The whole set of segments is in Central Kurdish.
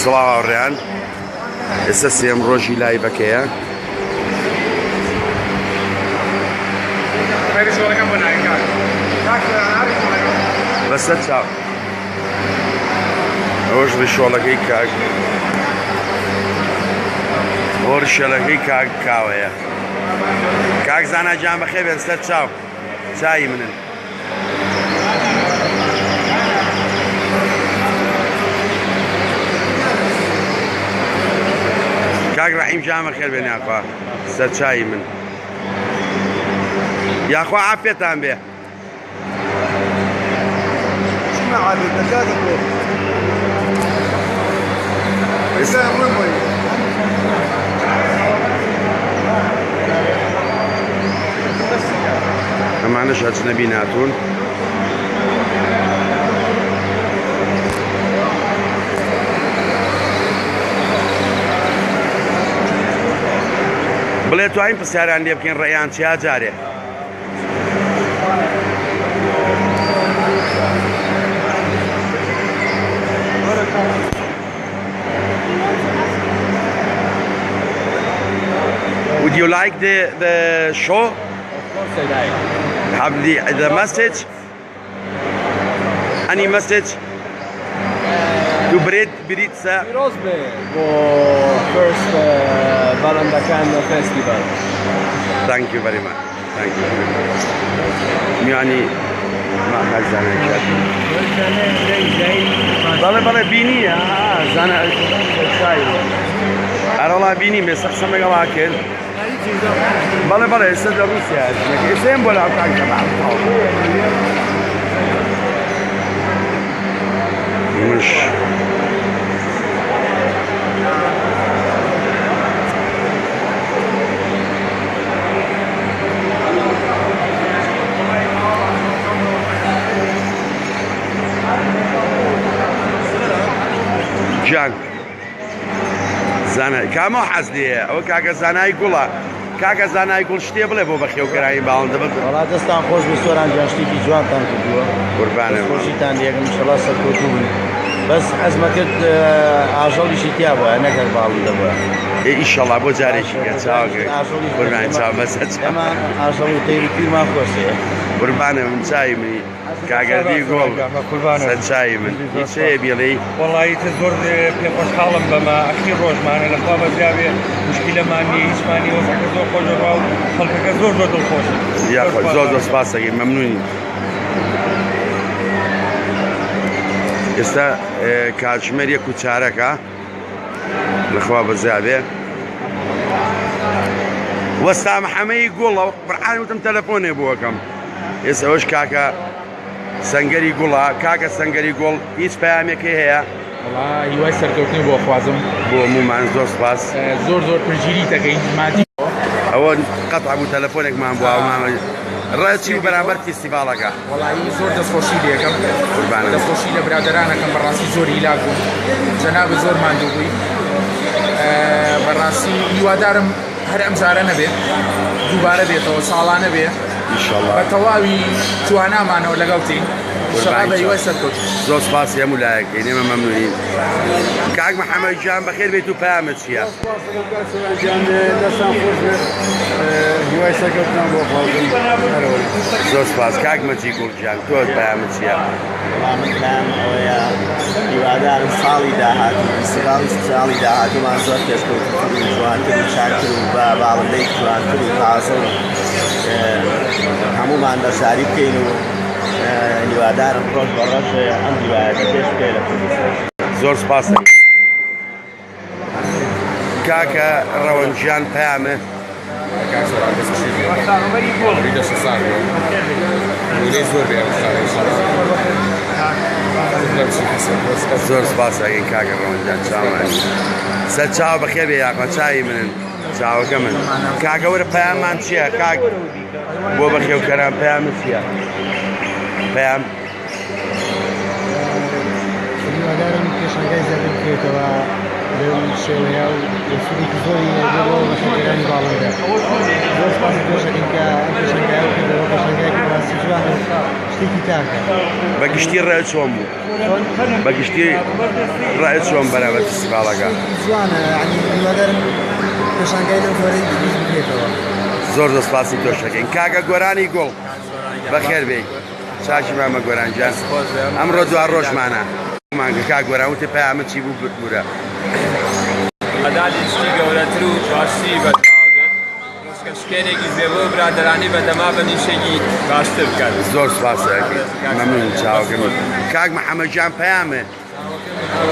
سڵاو هاوڕێیان ئێستا سێم ڕۆژی لایڤەکەیە. بەسەر چاو ئەوەش ڕیشۆڵەکەی کاک ئەوە ڕیشۆڵەکەی کاک کاوەیە کاک زانا گیان بەخێر بێن سەر چاو چای منن. کاک ڕەحیم گیان بەخێر بێن یاخوا سەر چای من یاخوا عافیەتان بێ. ئەمانەش ئەجنەبی ناتوون. بڵێ توانین پرسیاران لێ بکەین ڕێیان چیا جارێ. Would you like the show? Of course I like. Have the message? Any message? To breed Britsa? پیرۆز بێ بۆ first باڵندەکان festival. Thank you very much. Thank you. میانی ما کاک زانای کرد. بەڵێ بەڵێ بینی زانا ئەرەڵا بینی مێسە قسەم لەگەڵا کرد. بەڵێ بەڵێ ئێستا لە ڕووسیا ئێستا بۆ لاو کاک جەمال. مش گیان زانای کامە حەز لێیە ئەوە کاکە زانای گوڵە کاکە زانای گوڵ شتێ بڵێ بۆ بەخێوکەرانی باڵندە بە وەڵا دەستان خۆش بێ سۆران گیان شتێکی جوانتان کردووە قوربانە خۆشیتان لێکم ئینشەڵا سەرکەوتوو بن بەس حەزمە کرد ئاژەڵیشی تیا بووە نەک هەر باڵندە بووە. ئێ ئیشەڵا بۆ جارێکی کە چاوەکە قوربانی چاو بەسە ئێمە ئاژەڵ و تەیر و تیرمان خۆشەیە. قوربانە من چاوی منی کاگەردی گوڵ سەر چاوی من هیچ هەیە بیڵێی؟ وەڵایی تر زۆر پێ خۆشحاڵم بەمە ئەخیر ڕۆژمانە لەخوا بەزیاوێ مشکیلەمان نیە هیچمان نیە وەزعەکە زۆر خۆشە ڕوا و خەڵکەکە زۆر زۆر دڵخۆشن. یاخوا زۆر زۆر سپاس دەکەین مەمنونین. ئێستا کاتژمێر یەک و چارەکە لەخوا بەزیاوێ. وەستا محەمەی گوڵە قورعان وتم تەلەفۆنێ بۆ ئەکەم ئێستا ئەوەش کاکە سەنگەری گوڵە کاکە سەنگەری گوڵ هیچ پەیامێکی هەیە؟ وەڵا هیوای سەرکەوتنی بۆ خوازم. بۆ هەموومان زۆر سپاس. زۆر زۆر پشتگیری دەکەین مادی. ئەوە قەتع بوو تەلەفۆنێکمان بوو مامە ڕێچی و بەرامبەر فیستیڤاڵەکە. وەڵایی زۆر دەستخۆشی لێکەم. قوربانم. دەستخۆشی لە برادەرانەکەم بەڕاستی زۆر هیلاک بووم. جەنابت زۆر ماندوو بووی. بەڕاستی هیوادارم هەر ئەم جارە نەبێ دووبارە بێتەوە ساڵانە بێ ئینشەڵا بە تەواوی توانامانەوە لەگەڵتین ئینشەڵا بە هیوای سەرکەوتن. زۆر سپاسی هەموو لایەکەین ئێمە مەمنونین. کاک محەمەد گیان بەخێر بێیت و پەیامت چییە؟ سپاس دەکەم کاک سۆران گیان دەستان خۆش بێت هیوای سەرکەوتنان بۆ خوازم هەرەوەی. زۆر سپاس کاک مەجی گوڵ گیان تۆ پەیامت چییە؟ وەڵا من پەیام ئەوەیە هیوادارم ساڵی داهاتوو فیستیڤاڵی ساڵی داهاتوومان زۆر پێشکەوتووتر و جوانتر و چاکتر و بە باڵندەی جوانتر و تازە و هەموومان بەشداری بکەین و هیوادارم ڕۆژ بە ڕۆژ ئەم هیوایەتە پێش بکەوێت لە کوردستان. زۆر سپاس کاکە ڕەوەند گیان پەیامێ. کاک سۆران دەست خۆشی لێ بکەم ڕی دەست ساغ بێ لولەی زۆر بێ ئەم شارە ئینشاڵڵا. زۆر سپاس ئەگەین کاکە ڕەوەند گیان چاوانی سەر چاو بەخێر بێ یاخوا چاوی منن چاوەکە من کاکە وەرە پەیاممان چییە کاک بۆ بەخێوکەران پەیامت چییە پەیام هیوادارم پێشانگای زیاتر بکرێتەوە. لەو شێوەیە و سوودێکی زۆری هەبێ بۆ بەخێوکەرانی باڵندە. زۆر سوپاسی تۆش ئەکەین کە ئەم پێشانگایەو کردەوە، پێشانگایەکی بەڕاستی جوانە و شتێکی تاکە. بە گشتی ڕای چۆن بوو؟ چۆن؟ بە گشتی ڕای چۆن بەرامبەر فیستیڤاڵەکە؟ شتێکی جوانە، یەعنی هیوادارم پێشانگای لەم جۆرەی تریش بکرێتەوە. زۆر زۆر سوپاسی تۆش ئەکەین کاکە گۆرانی گوڵ، بەخێر بێی. چاکی مامە گۆران گیان ئەمڕۆ دوا ڕۆژمانە. مانگە کاک گۆران وتی پەیامت چی بوو ببورە. ئەدالی شتی گەورەتر و باشتری بەدواوە بێت مۆسکە شکێنێکی بێ بۆ برادەرانی بەتەما بن ئیشێکی باشتر بکەن. زۆر سوپاست ئەکەین مەمنون چاوەکەم کاک محەمەد گیان پەیامت.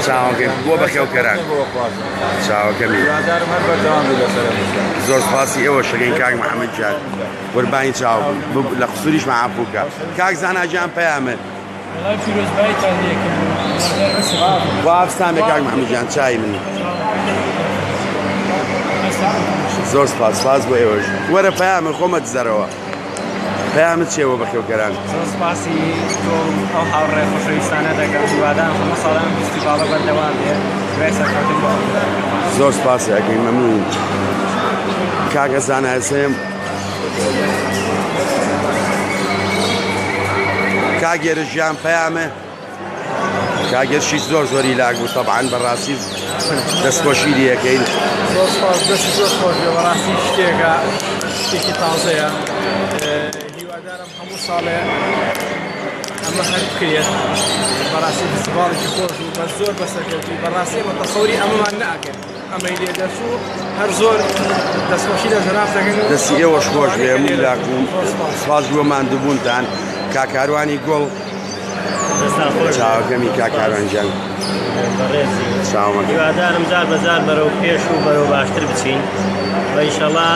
چاوەکەی بۆ بەخێوکەران چاوەکەمی زۆر سپاسی ئێوە شەکەین کاک محەممەد گیان قوربانی چاو لە قسوریشمان عەفوو کە کاک زانا گیان پەیامت واستان بێ کاک محەممەد گیان چای منی زۆر سپاس سپاس بۆ ئێوەش وەرە پەیامە خۆمە دزەرەوە. پەیامت چیە بۆ بەخێوکەران؟ زۆر سوپاسی تۆ و ئەو هاوڕێ خۆشەویستانە دەکەم، هیوادارم هەموو ساڵ ئەم فیستیڤاڵە بەردەوام بێ، هیوای سەرکەوتن بۆ هەموو لایەکمان. زۆر سوپاسی ئەکەین مەمنونین کاکە زانا حسێن. کاک هێرش گیان پەیامێ؟ کاک هێرشیش زۆر زۆری لاک بوو تەبعەن بەڕاستی دەستخۆشی لێ ئەکەین. زۆر سوپاس دەستی زۆر خۆش بێ بەڕاستی شتێکە شتێکی تازەیە هیوادارم هەموو ساڵێ ئەمە هەر بکرێت بەڕاستی فستیڤاڵێکی خۆش و بە زۆر بەسەرکەوتوو بەڕاستی ئێمە تەسەوری ئەمەمان نەئەکرد ئەمەی لێ دەرچوو هەر زۆر دەستخۆشی لە جەناب دەکەین و دەستی ئێوەش خۆش بێ ئەوانەی کە هەموو لێرە لاک و زۆر سوپاس. سوپاس بۆ ماندووبوونتان کاک کاروانی گوڵ. دەستان خۆش بێت. چاوەکەمی کاک کاروان گیان. بەڕێزی چاومەکە. هیوادارم جار بە جار بەرەو پێش و بەرەو باشتر بچین و ئینشەڵا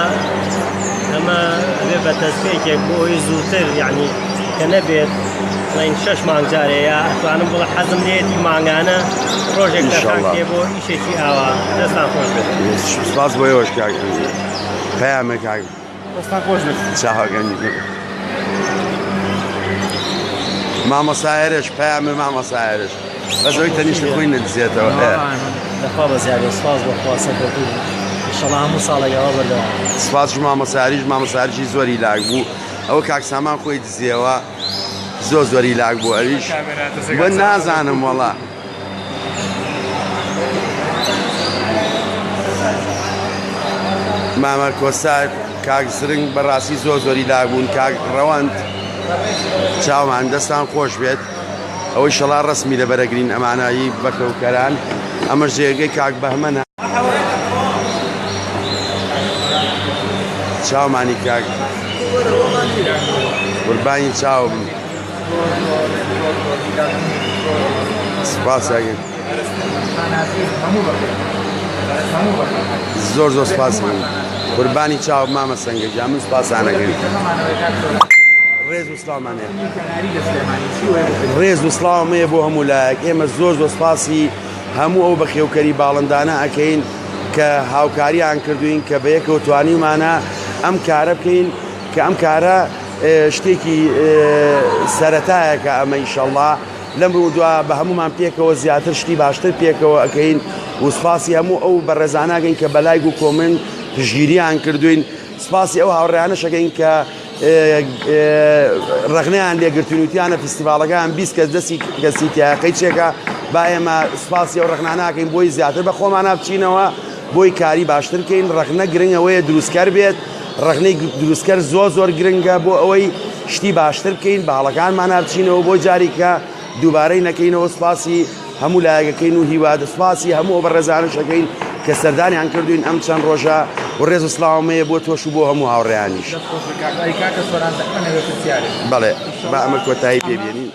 ئەمە ئەبێ بە دەستپێکێک بۆ ئەوەی زووتر یعنی کە نەبێت بڵێین شەش مانگ جارێ یا ئەتوانم بڵێ حەزم لێیەتی مانگانە ڕۆژێک تەرخان ئینشەڵا. کرێ بۆ ئیشێکی ئاوا دەستان خۆش بێت. سپاس بۆ ئێوەش کاک پەیامێ کاک. دەستان خۆش بێت. چاوەکەمی. مامۆستا هێرش پەیامێ مامۆستا هێرش بەس ئەوەی تەنیشت خۆی نەدزێتەوە. لەخوا بەزیادێ سوپاس بۆ خوا سەرکەوتوو بن ئیشەڵا هەموو ساڵێک ئەوە بەردەوام بن. سپاس مامۆستا هێرش مامۆستا هێرشی زۆری لاک بوو ئەوە کاک سامان خۆی دزیەوە زۆر زۆری لاک بوو ئەویش من نازانم وەڵا. مامە کۆسار کاک زرنگ بەڕاستی زۆر زۆری لاک بوون کاک ڕەوەند چاومان دەستان خۆش بێت ئەوەی شەڵا ڕسمی لەبەرەگرین ئەمانایی بەکەوکەران ئەمەش جێگەی کاک بەهمەنە چاومانی کاک قوربانی چاوم سپاس ئەگەن زۆر زۆر سپاس قوربانی چاو مامە سەنگە گیان من سپاسانەکەین ڕێز و سڵاومان هەیە ڕێز و سڵاوم هەیە بۆ هەموو لایەک ئێمە زۆر زۆر سپاسی هەموو ئەو بەخێوکەری باڵندانە ئەکەین کە هاوکاریان کردوین کە بەیەکەوە توانیومانە ئەم کارە بکەین کە ئەم کارە شتێکی سەرەتایەکە ئەمە ئیشەڵڵا لەم ڕوودوا بە هەمومان پێکەوە زیاتر شتی باشتر پێکەوە ئەکەین و سپاسی هەموو ئەو بەڕێزاناگەین کە بەلایک و کۆمنت پشگیریان کردوین سپاسی ئەو هاوڕێیانەشەکەین کە ڕەخنەیان لێگرتوین وتیانە فیستیڤاڵەکەیان 20 کەس دەستی کەسی تایە قەیچێکە با ئێمە سپاسی ئەو ڕەخناناکەین بۆی زیاتر بە خۆمانە بچینەوە بۆی کاری باشتر بکەین ڕەخنە گرنگ ئەوەیە دروستکەر بێت ڕەخنەی دروستکەر زۆر زۆر گرنگە بۆ ئەوەی شتی باشتر بکەین بە هەڵەکانمانا بچینەوە بۆ جاریکە دووبارەی نەکەینەوە سپاسی هەموو لایەکەکەین و هیوا سپاسی هەموو ئەو بەڕێزانەش ئەکەین کە سەردانیان کردوین ئەم چەند ڕۆژە و ڕێز و سڵاوم هەیە بۆ تۆش و بۆ هەموو هاوڕێیانیش. دەست خۆش بێت کاک. ئەی کاکە سۆران زەحمەت نەبێت پرسیارێک. بەڵێ با ئەمە کۆتایی پێ بێنین.